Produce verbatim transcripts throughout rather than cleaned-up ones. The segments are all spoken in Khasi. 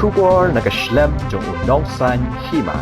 Khubor na ka shlem jong u nongsaiñ hima.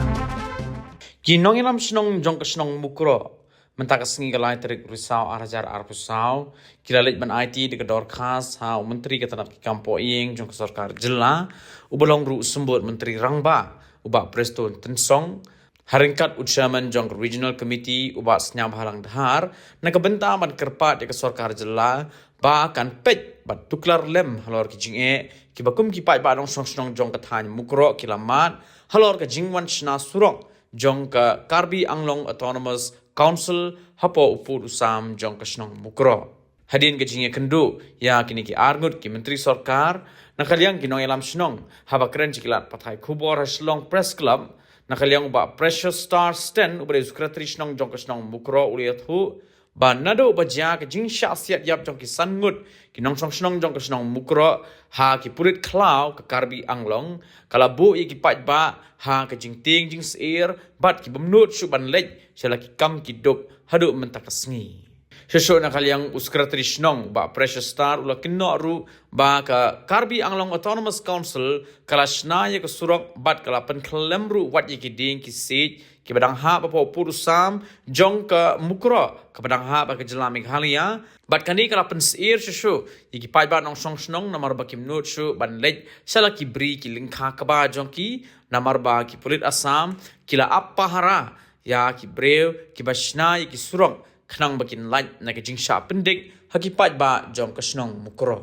Ki nongïalam shnong jong ka shnong Mukroh mynta ka sngi ka lai tarik Risaw ar hajar arphew saw ki la leit ban aiti da ka dorkhas ha u Myntri ka tnat ki kam poh ïing jong ka sorkar jylla, uba long ruh u symbud Myntri Rangbah, u Bah Prestone Tynsong, ha ryngkat u Chairman jong ka Regional Committee, u Bah Sniawbhalang Dhar, na ka bynta ban kyrpad ïa ka sorkar jylla ba kan peit bad tuklar lem halor ki jingeh kiba kum ki paidbah nongshong shnong jong ka thaiñ Mukroh ki la mad halor ka jingwan shna surok jong ka Karbi Anglong Autonomous Council hapoh u pud u sam jong ka shnong Mukroh. Hadien ka jingïakynduh ïa kine ki arngut ki myntri sorkar, na ka liang ki nongïalam shnong, haba kren sha ki lad pathai khubor ha Shillong Press Club, na ka liang u Bah Precious Star Sten, uba dei u Secretary shnong jong ka shnong Mukroh, u la ïathuh ba naduh ba jia ka jingshah siat ïap jong ki san ngut ki nongshong shnong jong ka shnong Mukroh ha ki pulit khlaw ka Karbi Anglong, ka la buh ïa ki paidbah ha ka jingtieng jingsyier bad ki bym nud shuh ban leit sha la ki kam ki duk haduh mynta ka sngi. Shuh shuh na ka liang u Secretary shnong, Bah Precious Star, u la kynnoh ruh ba ka Karbi Anglong Autonomous Council ka la shna ïa ka surok bad ka la pynkhlem ruh wat ïa ki dieng ki siej kiba dang hap hapoh u pud u sam jong ka Mukroh kaba dang hap ha ka jylla Meghalaya. Bad kane ka la pynsyier shuh shuh ïa ki paidbah nongshong shnong namar ba kim nud shuh ban leit sha la ki bri ki lyngkha kba jong ki, namar ba ki pulit Assam ki la ap pahara ïa ki briew kiba shna ïa ki surok khnang ba kin lait na ka jingshah pyndik ha ki paidbah jong ka shnong Mukroh.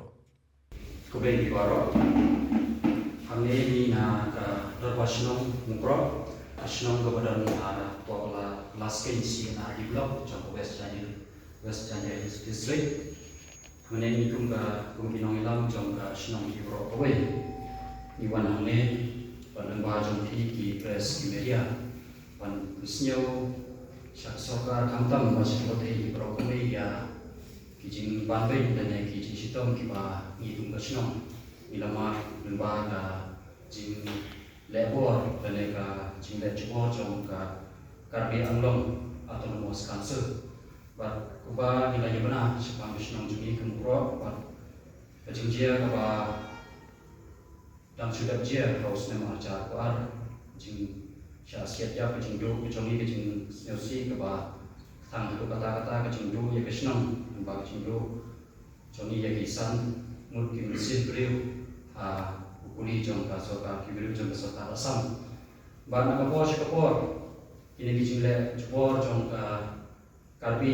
Khublei ïa phi baroh. Hangne ngi na ka dorbar shnong Mukroh, ka shnong kaba don ha Pokla, Laskin C and R D Block jong ka West Jaintia, West Jaintia Hills District. Hangne ngi kum ka, kum ki nongïalam jong ka shnong ki baroh kawei, ngi wan hangne ban lyngba jong phi ki press, ki media, ban pynsngew sha ka sorkar khamtam bad sha ki pyrthei ki baroh kawei ïa ki jingbanbeiñ lane ki jingshitom kiba ngi kum ka shnong ngi la mad lyngba ka jingleh bor lane ka jingleh jubor jong ka Karbi Anglong Autonomous Council. Bad kumba ngi la ïa bna shaphang ka shnong jong ngi ka Mukroh, bad ka jingjia kaba dang shu dep jia ha u snem ar hajar arphew ar, jingshah siat ïap, ka jingduh ka jong ngi, ka jingsngewsih kaba tang haduh katta katta, ka jingduh ïa ka shnong, ba ka jingduh jong ngi ïa ki san ngut ki mynsiem briew ha u kuli jong ka sorkar, ki briew jong ka sorkar Assam. Bad na ka por sha ka por kine ki jingleh jubor jong ka Karbi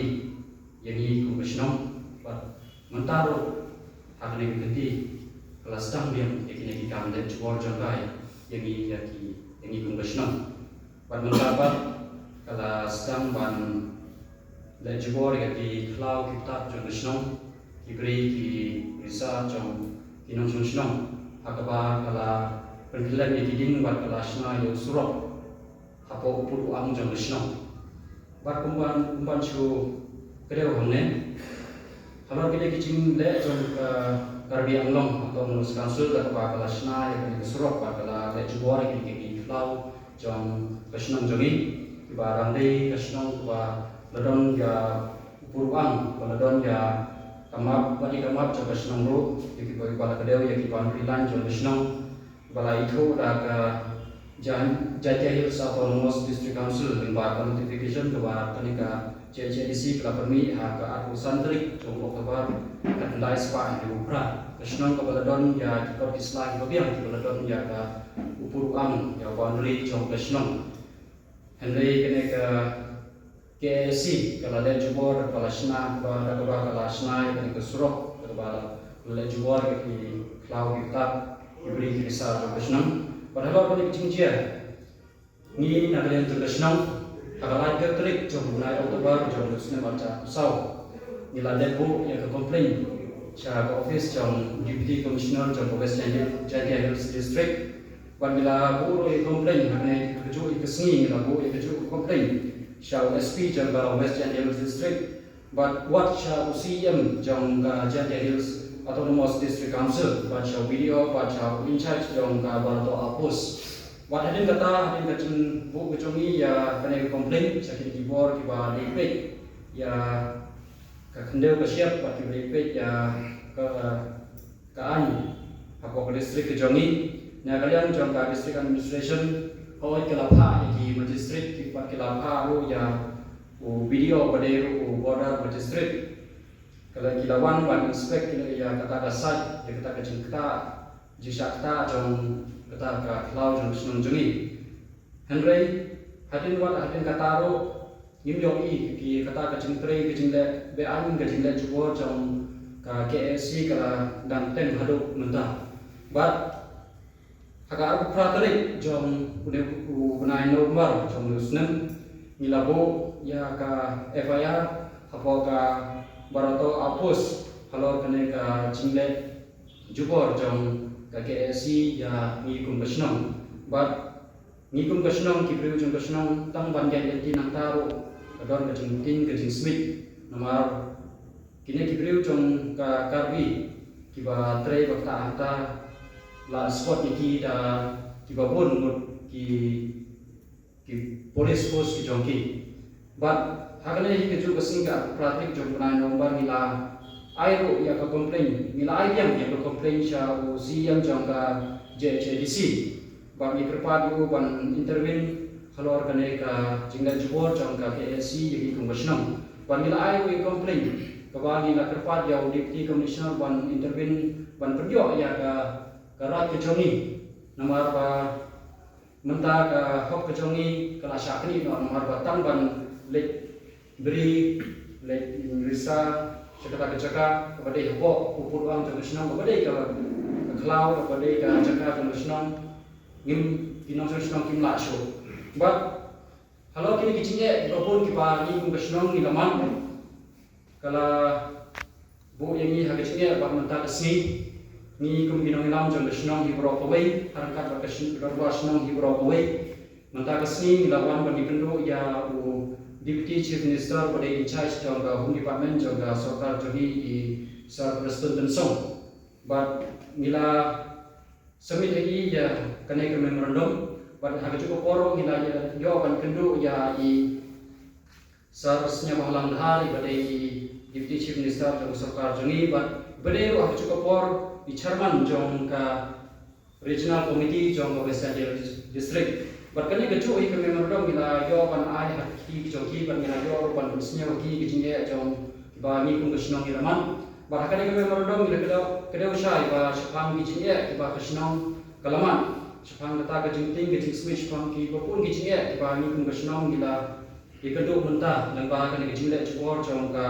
ïa ngi kum ka shnong, bad mynta ruh ha kane ka kynti ka la sdang biang ïa kine ki kam leh jubor jong ka ïa ngi, ïa ki, ïa ngi kum ka shnong. Bad mynta pat ka la sdang ban leh jubor ïa ki khlaw ki btap jong ka shnong, ki bri ki risa jong ki nongshong shnong, ha kaba ka la pynkhlem ïa ki dieng bad ka la shna ïa u surok hapoh u pud u ang jong ka shnong. Bad kumban, kumban shu kdew hangne, halor kine ki jingleh jong ka Karbi Anglong Autonomous Council, da kaba ka la shna ïa kane ka surok bad ka la leh jubor ïa kine ki khlaw jong ka shnong jong ngi, kiba dang dei ka shnong kaba la don ïa u pud u ang, ba la don ïa ka map, bad ïa ka map jong ka shnong ruh, ïa kiba, ba la kdew ïa ki boundary line jong ka shnong, ba la ithuh da ka Jan-, Jaintia Hills Autonomous District Council lyngba ka notification kaba kane ka J H A D C ka la pynmih ha ka arphew san tarik jong u October, ka khyndai spah hynriew phra. Ka shnong kaba la don ïa ki kot ki sla kiba biang, kiba la don ïa ka u pud u ang, ïa u boundary jong ka shnong. Hynrei kane ka K A C ka la leh jubor, ka la shna, kaba, da kaba ka la shna ïa kane ka surok, da kaba la leh jubor ïa ki khlaw ki btap, ki bri ki risa jong ka shnong. Bad halor kane ka jingjia, ngi na ka liang jong ka shnong, ha ka lai tarik jong u bnai October jong u snem ar hajar arphew saw, ngi la leit buh ïa ka complaint sha ka office jong Deputy Commissioner jong ka West Jaintia, Jaintia Hills District. Bad ngi la buh ruh ïa ka complaint, ha kane kajuh ka sngi ngi la buh ïa kajuh ka complaint sha u S P jong ka West Jaintia Hills District, bad wat sha u C E M jong ka Jaintia Hills Autonomous District Council, bad sha u B D O, bad sha u in charge jong ka Barato Outpost. Bad hadien kata, hadien ka jingbuh ka jong ngi ïa kane ka complaint sha kine ki bor kiba dei peit ïa ka khyndew ka shyiap, bad kiba dei peit ïa ka ka aiñ hapoh ka district ka jong ngi. Na ka liang jong ka district administration, hooid ka la phah ïa ki magistrate, ki pat ki la phah ruh ïa u B D O ba dei ruh u border magistrate. Ka la, ki la wan ban inspect ki la ïa kata ka site, ïa kata ka jingktah, jingshah ktah jong kata ka khlaw jong ka shnong jong ngi. Hynrei hadien wat hadien kata ruh ngim ïohi ki kata ka jingtrei ka jingleh be-aiñ, ka jingleh jubor jong ka K A C ka la dang teng haduh mynta. Bad ha ka arphew phra tarik jong une u bnai November jong une u snem, ngi la buh ïa ka F I R hapoh ka baroh outpost halor kane ka jingleh jubor jong ka K A C ïa ngi kum ka shnong. Bad ngi kum ka shnong, ki briew jong ka shnong, tang ban ïaid lynti nangta ruh ka don ka jingtieng ka jingsmit. Namar kine ki briew jong ka Karbi kiba trei ba ktah hangta, la spot ïa ki da kiba bun ngut ki, ki police force ki jong ki. Bad ha kane hi kajuh ka sngi, ka arphew phra tarik jong u bnai November, ngi la ai ruh ïa ka complaint, ngi la ai biang ïa ka complaint sha u C E M jong ka J H A D C. Bad ngi kyrpad ïa u ban intervene halor kane ka jingleh jubor jong ka K A C ïa ngi kum ka shnong. Bad ngi la ai ruh ïa ka complaint kaba ngi la kyrpad ïa u Deputy Commissioner ban intervene, ban pynïoh ïa ka, ka right ka jong ngi. Namar ba mynta ka hok ka jong ngi ka la shah knieh noh, namar ba tang ban leit bri, leit risa sha kata ka jaka kaba dei hapoh u pud wang jong ka shnong, kaba dei ka, ka khlaw, kaba dei ka jaka jong ka shnong, ngim, ki nongshong shnong kim lah shuh. Bad halor kine ki jingeh kiba bun kiba ngi kum ka shnong ngi la mad, ka la buh ïa ngi ha ka jingeh bad mynta ka sngi ngi kum ki nongïalam jong ka shnong hi baroh kawei, ha ryngkat bad ka shnong, ka dorbar shnong hi baroh kawei. Mynta ka sngi ngi la wan ban ïakynduh ïa u Deputy Chief Minister ba dei in charge jong ka Home Department jong ka sorkar jong ngi, i Sir Prestone Tynsong. Bad ngi la submit ïa i ïa kane ka memorandum, bad ha kajuh ka por ngi la ïa, ïoh ban kynduh ïa i Sir Sniawbhalang Dhar, iba dei i Deputy Chief Minister jong ka sorkar jong ngi, bad iba dei ruh ha kajuh ka por i Chairman jong ka Regional Committee jong ka West Jaintia District. Bad kane kajuh hi ka memorandum ngi la ïoh ban ai ha ki jong ki, bad ngi la ïoh ruh ban pynsngew ha ki ki jingeh jong kiba ngi kum ka shnong ngi la mad. Bad ha kane ka memorandum ngi la kdew, kdew shai ba shaphang ki jingeh kiba ka shnong ka la mad, shaphang kata ka jingtieng ka jingsmit, shaphang kiba bun ki jingeh kiba ngi kum ka shnong ngi la ïakynduh mynta lyngba kane ka jingleh jubor jong ka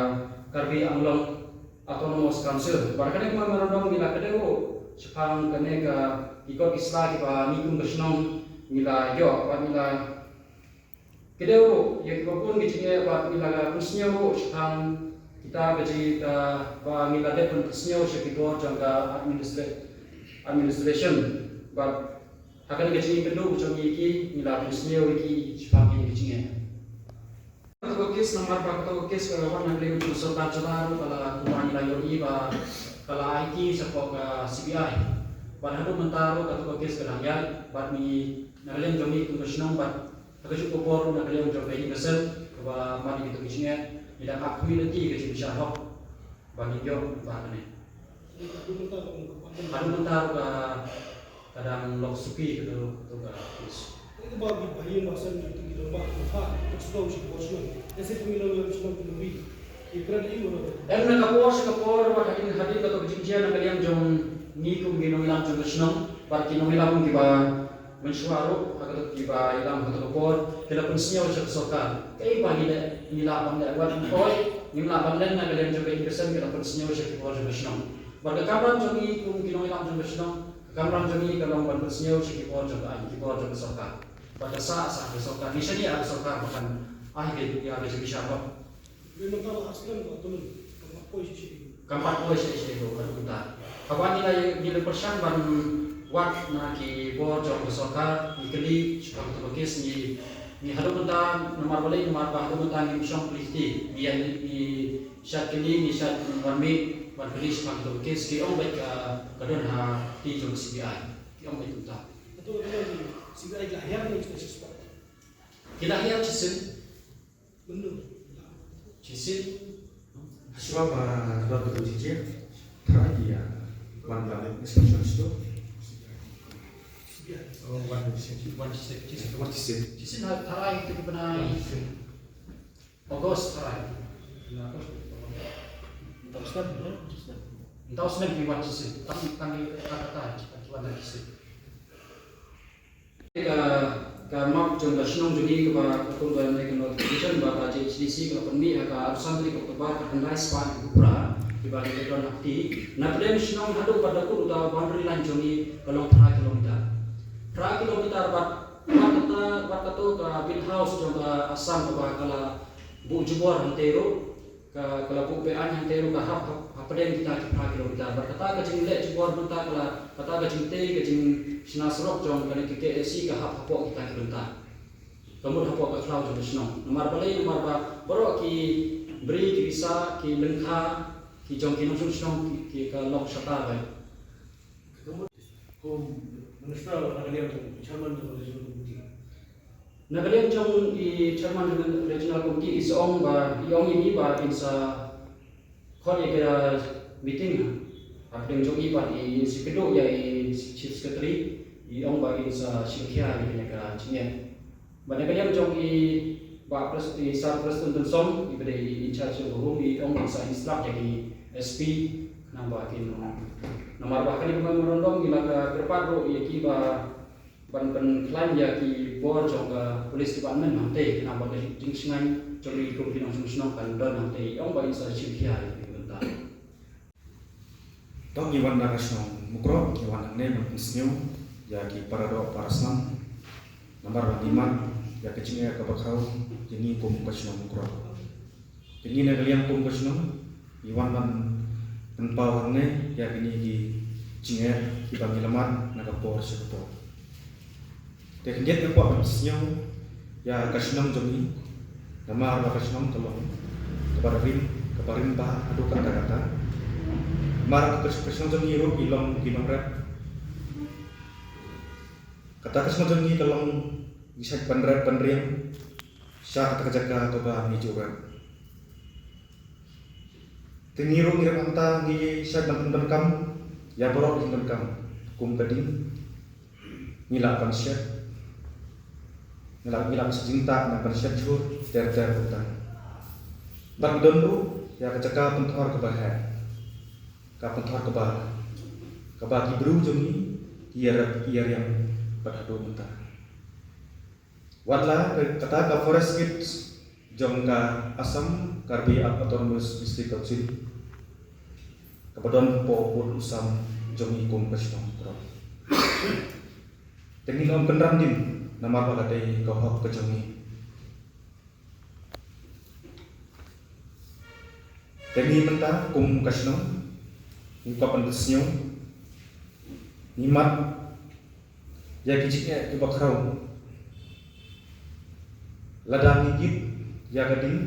Karbi Anglong Autonomous Council. Bad kane ka memorandum ngi la kdew ruh shaphang kane ka, ki kot ki sla kiba ngi kum ka shnong ngi la ïoh, bad ngi la kdew ruh ïa kiba bun ki jingeh, bad ngi la pynsngew ruh shaphang kita ka jing, kaba ngi la dep ban pynsngew sha ki bor jong ka administra-, administration. Bad ha kane ka jingïakynduh jong ngi ïa ki, ngi la pynsngew ïa ki shaphang kine ki jingeh. Kato ka case, namar ba kato ka case ka wan na ka liang jong ka sorkar jylla ruh, ka la, kumba ngi la ïohi ba ka la aiti shapoh ka C B I. Bad haduh mynta ruh kato ka case ka dang ïaid, bad ngi na ka liang jong ngi kum ka shnong bad ha kajuh ka por ruh na ka liang jong ka Innocent kaba mad ïa kito ki jingeh, ngi dang ap khuid lynti ka jingbishar hok ba ngin ïoh mynta kane. Haduh mynta ruh ka, ka dang long suki kato, kato ka case. Em, na ka por sha ka por, wat hadien, hadien kato ka jingjia na ka liang jong ngi kum ki nongïalam jong ka shnong bad ki nongïalam kiba mynshuwa ruh, ha kato kiba ïalam ha kato ka por, ki la pynsngew sha ka sorkar. Kaei ba ngi leh, ngi lah ban leh, wat oi, ngim lah ban leh na ka liang jong ka Innocent, ki la pynsngew sha ki bor jong ka shnong. Bad ka kamram jong ngi kum ki nongïalam jong ka shnong, ka kamram jong ngi ka long ban pynsngew sha ki bor jong ka aiñ, ki bor jong ka sorkar. Bad ka sah, sah ka sorkar, ngi shaniah ka sorkar ba kan ai ka, ka, ka jingbishar hok. Kam pat poi shisha ïa u, haduh mynta. Haba ngi la, ngi la pyrshang ban wad na ki bor jong ka sorkar, ngi kylli shaphang kato ka case, ngi, ngi haduh mynta, namar balei, namar ba haduh mynta ngim shong kylli kti, ngi ïa, ngi shait kylli, ngi shait wan mih ban kylli shaphang kato ka case, ki ong beit ka, ka don ha kti jong ka C B I, ki ong beit kumta. Kato ka C B I ki la hiar ne ki la shisien? Ki la hiar shisien. Shisien. Hashwa ba don kato ka jingjia, tharai ki ïa wan ban leh inspection sha to. Wan shisien, wan shisien, shisien ha tharai te ki bnai August tharai. Ynda u snem, ynda u snem ki wan shisien, tang tang ki kata, tang ki wan shisien. Ka, ka map jong ka shnong jong ngi kaba ka kum ka ne ka notification ba ka J H D C ka la pynmih ha ka arphew san tarik October ka khyndai spah hynriew phra, kiba ngi don ha kti. Na pdeng shnong haduh ba da kut uta boundary line jong ngi ka long phra kilometer. Phra kilometer bad, bad kata, bad kato ka bid house jong ka Assam kaba ka la buh jubor hangtei ruh. Ka, ka la buh be-aiñ hangtei ruh ka hap, hap, hapdeng kita ki phra kilometer. Bad kata ka jingleh jubor mynta ka la, kata ka jingtei ka jingshna surok jong kane ka K A C ka hap hapoh kita ki bynta. Ka mut hapoh ka khlaw jong ka shnong. Namar balei, namar ba baroh ki bri ki bisa ki lyngkha ki jong ki nongshong shnong ki, ki ka long shata bai. Kum minister na ka liang jong chairman jong regional committee. Na ka liang jong i chairman jong regional committee i sa ong ba, i ong ïa ngi ba in sa khot ïa ka meeting ha. Hapdeng jong i pat i, i sa kdew ïa i chief secretary, i ong ba in sa shim khia ïa kane ka jingeh. Bad na ka liang jong i Bah Pres-, i Sir Prestone Tynsong, i ba dei i in charge jong ka home, i ong ba in sa instruct ïa ki S P, khnang ba kin, namar ba kane ka memorandum ngi la ka kyrpad ruh ïa ki ba ban pynkhlaiñ ïa ki bor jong ka police department hangtei, khnang ba ka jingshngaiñ jong ngi kum ki nongshong shnong kan don hangtei, i ong ba in sa shim khia ïa ki bynta. To ngi wan na ka shnong Mukroh, ngi wan hangne ban pynsngew ïa ki para doh para snam. Namar ba ngi mad ïa ka jingeh kaba khraw ïa ngi kum ka shnong Mukroh. Te ngi na ka liang kum ka shnong ngi wan ban pynpaw hangne ïa kine ki jingeh kiba ngi la mad na ka por sha ka por. Te khyndiat nga kwah ban pynsngew ïa ka shnong jong ngi. Namar ba ka shnong ka long kaba rim, kaba rim bha haduh katta katta. Namar ka, ka shnong jong ngi ruh ki long ki nongrep. Kata ka shnong jong ngi ka long ngi shait ban rep ban riang sha kata ka jaka kaba ngi ju rep. Te ngi ruh ngi rep hangta ngi shait ban pyndonkam ïa baroh ki jingdonkam kum ka ding. Ngi lah ban shet, ngi lah, ngi lah ban shet jingtah, ngi lah ban shet jhur ter ter kumta. Bad ngi don ruh ïa ka jaka pynthor kaba heh, ka pynthor kaba, kaba ki briew jong ngi ki ïa rep ki ïa riang bad haduh mynta. Wat la kata ka Forest Gate jong ka Assam Karbi Autonomous District Council kaba don hapoh bud u sam jong ngi kum ka shnong Mukroh. Te ngin ym kynran dien namar ba ka dei ka hok ka jong ngi. Te ngi mynta kum ka shnong ngi kwah ban pynsngew, ngi mad ïa ki jingeh kiba khraw. Lada ngi kit ïa ka ding,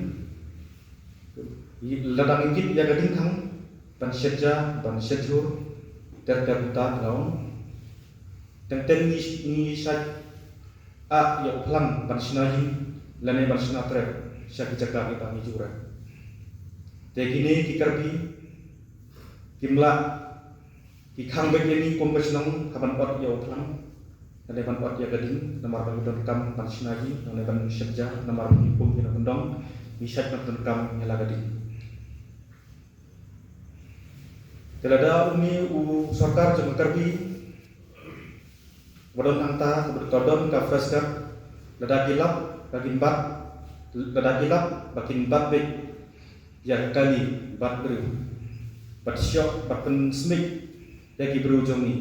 lada ngi kit ïa ka ding thang ban shet ja, ban shet jhur ter ter kumta, nga ong. Teng teng ngi, ngi shait ah ïa u phlang ban shna ïing lane ban shna trep sha ki jaka kiba ngi ju rep. Te kine ki Karbi kim lah ki khang beit ïa ngi kum ka shnong ha ban ot ïa u phlang lane ban ot ïa ka ding, namar ba ngi donkam ban shna ïing lane ban shet ja, namar ba ngi kum ki nongkyndong ngi shait ban donkam ïa la ka ding. Te lada une u sorkar jong ka Karbi ba don hangta, ka don ka Forest Gate, lada ki lap ba kin bat, lada ki lap ba kin bat beit ïa ka kali bad briew, bad shoh bad pynsmit ïa ki briew jong ngi,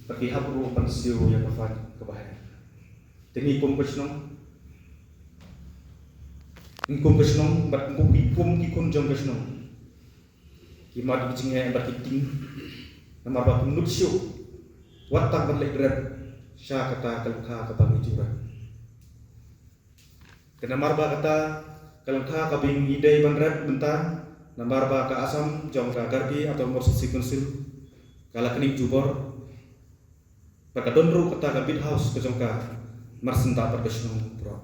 bad ki hap ruh ban siew ïa ka fine kaba heh. Te ngi kum ka shnong, ngi kum ka shnong bad ngi kum ki, kum ki khun jong ka shnong, ki mad ki jingeh bad ki tieng, namar ba kim nud shuh wat tang ban leit rep sha kata ka lyngkha kaba ngi ju rep. Te namar ba kata ka lyngkha kaba ngi dei ban rep mynta, namar ba ka Assam jong ka Karbi Autonomous District Council ka la knieh jubor. Bad ka don ruh kata ka bid house ka jong ka marsyndah bad ka shnong Mukroh.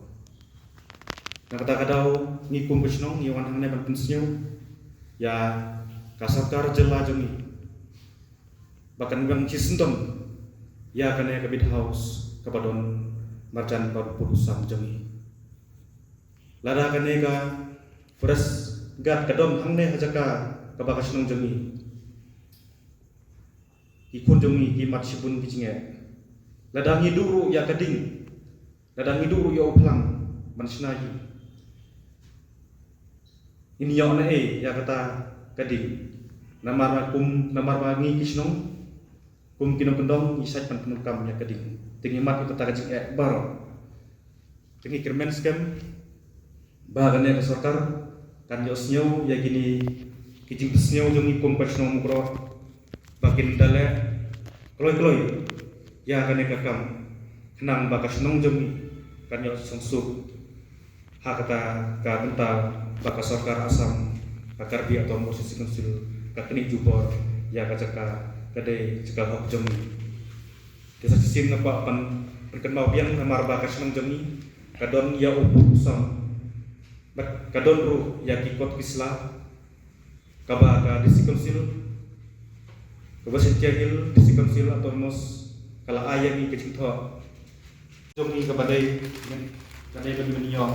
Na kata ka daw ngi kum ka shnong ngi wan hangne ban pynsngew ïa ka sorkar jylla jong ngi ba kan weng shisyndon ïa kane ka bit house kaba don marjan bad pud u sam jong ngi. Lada kane ka forest guard ka don hangne ha jaka kaba ka shnong jong ngi, ki khun jong ngi ki mad shibun ki jingeh. Lada ngi duh ruh ïa ka ding, lada ngi duh ruh ïa u phlang ban shna ïa ki, ngin ïoh na ei ïa kata ka ding? Namar ba kum, namar ba ngi ki shnong kum ki nongkyndong ngi shait ban pyndonkam ïa ka ding, te ngi mad ïa kata ka jingeh baroh. Te ngi kyrmen skhem ba kane ka sorkar kan ïohsngew ïa kine ki jingpynsngew jong ngi kum ka shnong Mukroh, ba kin da leh kloi kloi ïa kane ka kam, khnang ba ka shnong jong ngi kan ïoh sngewsuk ha kata ka bynta ba ka sorkar Assam, ka Karbi Autonomous District Council ka knieh jubor ïa ka jaka, ka dei jaka hok jong ngi. Te sa shisien nga kwah ban pynkynmaw biang namar ba ka shnong jong ngi ka don ïa u pud u sam, bad ka don ruh ïa ki kot ki sla kaba ka District Council, kaba Jaintia Hills District Council Autonomous ka la ai ïa ngi ka jingthoh jong ngi kaba dei, ka dei ban ïoh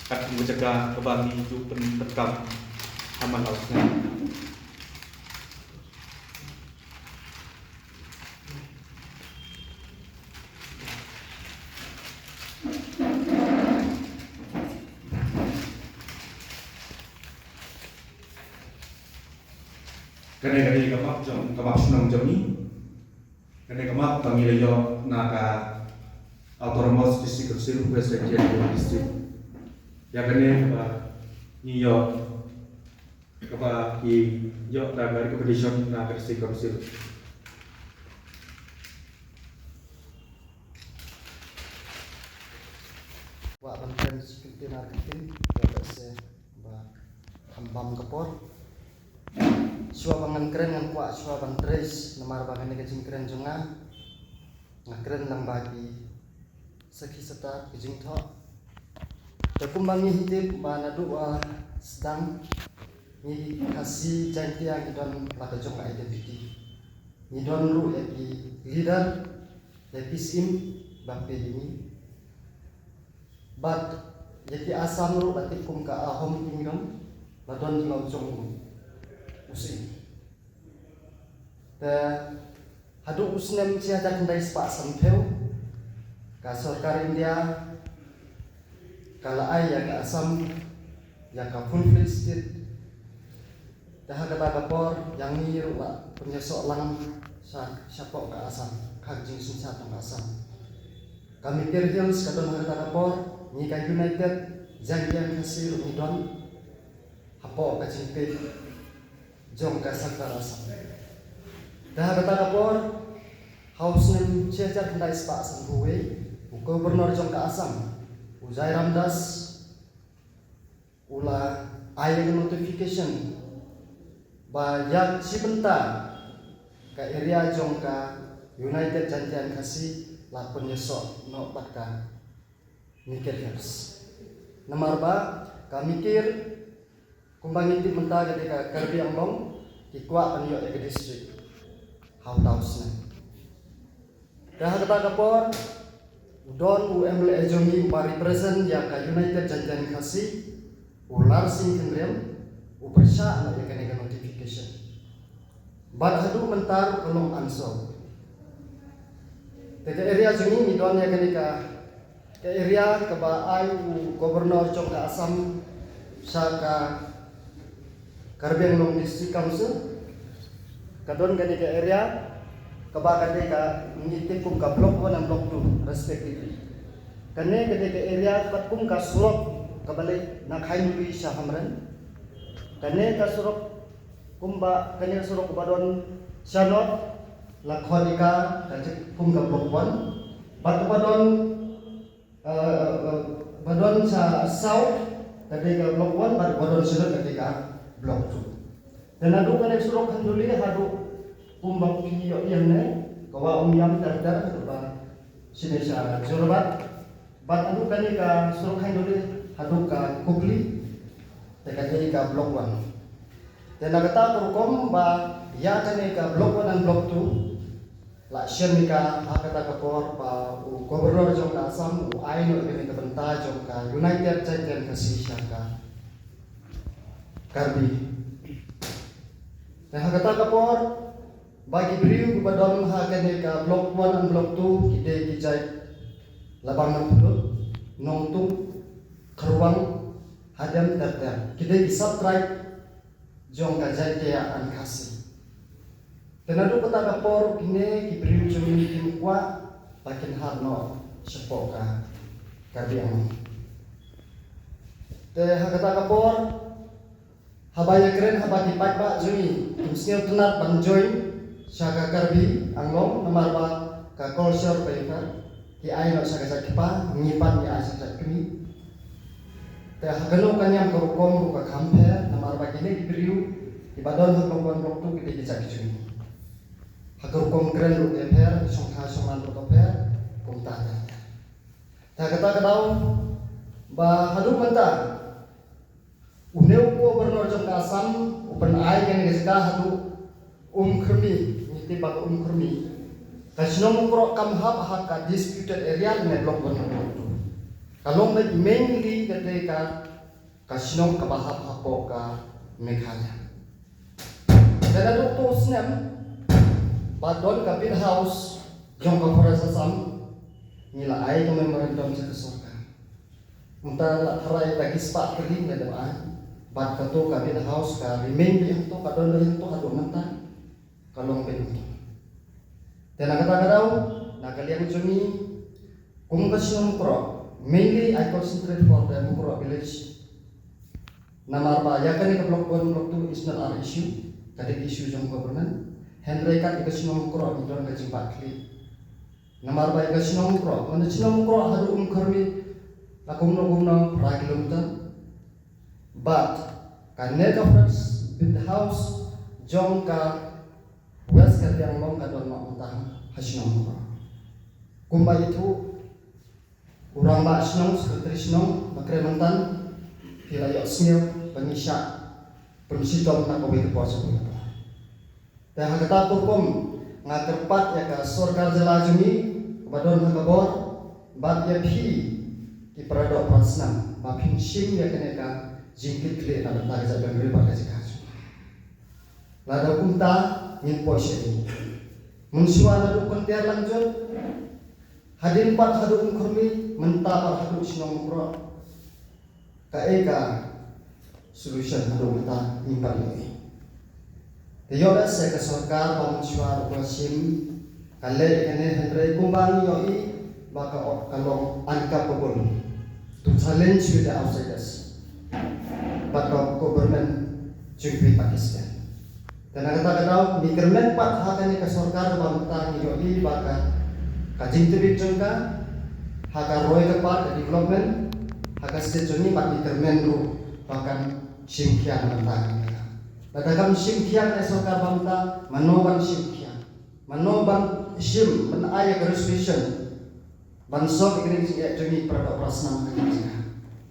kat ka jaka kaba ngi ju pyn, pyndonkam ha man la u snem. Kane ka dei ka map jong, ka map shnong jong ngi. Kane ka map ba ngi la ïoh na ka Autonomous District Council West Jaintia Hills District. Ïa kane ba ngi ïoh, kaba ki ïoh da ka recommendation na ka District Council. Kwah ban kren shi kyntien ar kyntien, ïa ba se ba kham bam ka por. Shuwa ba ngan kren ngan kwah shuwa ban trei, namar ba kane ka jingkren jong nga, nga kren lang ba ki sakhi sata ki jingthoh. Te kumba ngi hi tip ba naduh, ah, sdang ngi Khasi Jaintia ngi don la ka jong ka identity. Ngi don ruh ïa ki leader, ïa ki syiem ba phi ïa ngi. Bad ïa ki Assam ruh la tip kum ka Ahom Kingdom, la don la u jong u syiem. Te haduh u snem shi hajar khyndai spah sanphew, ka sorkar India ka la ai ïa ka Assam ïa ka full fledged state. Te ha kata ka por ïa ngi ruh la pynïasoh lang sha, shapoh ka Assam, ka jingsynshar jong ka Assam. Ka Mikir Hills ka don ha kata ka por, ngi ka United Jaintia Khasi ruh ngi don hapoh ka jingpeit jong ka sorkar Assam. Te ha kata ka por, ha u snem shi hajar khyndai spah sanphew wei, u Governor jong ka Assam, u Jairam Das, u la ai notification ba ïa shi bynta ka area jong ka United Jaintia and Khasi la pynïasoh noh bad ka Mikir Hills. Namar ba ka Mikir, kumba ngi tip mynta ka dei ka Karbi Anglong, ki kwah ban ïoh ïa ka district ha uta u snem. Te ha kata ka por, u don u M L A jong ngi uba represent ïa ka United Jaintia and Khasi, u Larsing Khynriam, u pyrshah noh ïa kane ka notification. Bad haduh mynta ruh ka long unsolved. Te ka area jong ngi ngi don ïa kane ka, ka area kaba ai u Governor jong ka Assam sha ka Karbi Anglong District Council. Ka don kane ka area kaba ka dei ka, ngi tip kum ka Block One and Block Two respectively. Kane ka dei ka area kaba kum ka surok kaba leit na Khainuli sha Hamren. Kane ka surok kumba, kane ka surok kaba don sha north, la khot ïa ka, ka jingkum ka Block One. Bad kaba don, eh, eh, ba don sha south, ka dei ka Block One, bad kaba don sha north, ka dei ka Block Two. Te naduh kane ka surok Khanduli haduh kumba phi ïohi hangne, ka Wah Umiam ter ter, haduh ba shane sha Jorabat. Bad haduh kane ka surok Khanduli haduh ka Kopili, te ka dei ka Block One. Te na kata ka rukom ba ïa kane ka Block One and Block Two, La shem ïa ka ha kata ka por ba u Governor jong ka Assam u ai noh ïa kane ka bynta jong ka United Jaiñtia Khasi sha ka Karbi. Te ha kata ka por ba ki briew kiba don ha kane ka Block One and Block Two ki dei ki jait Labang Nangphyllut, Nongtung, Kharwang, Hadem ter ter. Ki dei ki sub-tribe jong ka Jaiñtia and Khasi. Te naduh kata ka por kine ki briew jong ngi kim kwah ba kin hap noh shapoh ka Karbi Anglong. Te ha kata ka por haba ïakren, haba ki paidbah jong ngi kim sngewtynnat ban join sha ka Karbi Anglong namar ba ka culture paper ki ai noh sha ka jait kpa, ngi pat ngi ai sha ka jait kmie. Te ha kano ka niam ka rukom ruh ka kham pher namar ba kine ki briew kiba don ha Block One Block Two ki dei ki jait ki jong ngi. Ha ka rukom kren ruh ka pher, shongkha shongman ruh ka pher, kumta ter ter. Te ha kata ka daw ba haduh mynta une u Governor jong ka Assam u pynai kane ka jaka haduh Umkhrmi, ngi tip ba ka Umkhrmi. Ka shnong Mukroh kam hap ha ka disputed area ne Block One Block Two. Ka long beit mainly kata ka, ka shnong kaba hap hapoh ka Meghalaya. Te naduh to snem ba don ka Beat House jong ka Forest Assam, ngi la ai ka memorandum sha ka sorkar. Mynta la tharai da ki spah tylli ne da ai. Bad kato ka Beat House ka remain beit hangto, ka don beit hangto haduh mynta. Ka long beit hangto. Te na kata ka daw, na ka liang jong ngi kum ka shnong Mukroh, mainly I concentrate for the Mukroh village. Namar ba ïa kane ka Block One Block Two is not our issue, ka dei ka issue jong government. Hynrei kat ïa ka shnong Mukroh ngi don ka jingbat khlieh. Namar ba ïa ka shnong Mukroh, mane shnong Mukroh haduh Umkhrmi la kumno kumno phra kilometer. Bad kane ka Forest Beat House jong ka West Karbi Anglong ka don noh mynta ha shnong Mukroh. Kumba ithuh u rangbah shnong, secretary shnong, ba kren mynta, phi la ïohsngew ba ngi shah pynshitom na kawei ka por sha kawei ka por. Te ha kata ka rukom nga kyrpad ïa ka sorkar jylla jong ngi kaba don ha ka bor bad ïa phi ki para doh para snam ba phin shim ïa kane ka jingkitkhlieh na bynta ka jaitbynriew bad ka jaka jong ngi. Lada kumta ngin poi sha ïing. Mynshuwa naduh Kynter Langjuit, hadien pat haduh Umkhrmi, mynta pat haduh shnong Mukroh. Kaei ka solution haduh mynta ngim pat ïohi. Te ïoh lehse ka sorkar ba mynshuwa ruh ka shim ka leh kane, hynrei kumba ngi ïohi ba ka, ka long uncapable to challenge with the outsiders. Bad ka government jong ka Pakistan. Te na kata ka daw ngi kyrmen pat ha kane ka sorkar kaba mynta ngi ïohi ba ka, ka jingtbit jong ka ha ka roi ka par ka development ha ka state jong ngi, bad ngi kyrmen ruh ba kan shim khia na bynta ka. Lada kam shim khia ka sorkar ba mynta, mano ban shim khia? Mano ban shim, ban ai ïa ka resolution ban sort ïa kane ka jingeh jong ngi para doh para snam ha kane ka jaka?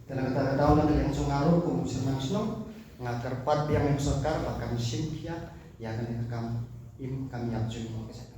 Te na kata ka daw na ka liang jong nga ruh kum u chairman shnong, nga kyrpad biang ïa ka sorkar ba kan shim khia ïa kane ka kam im kam ïap jong ngi.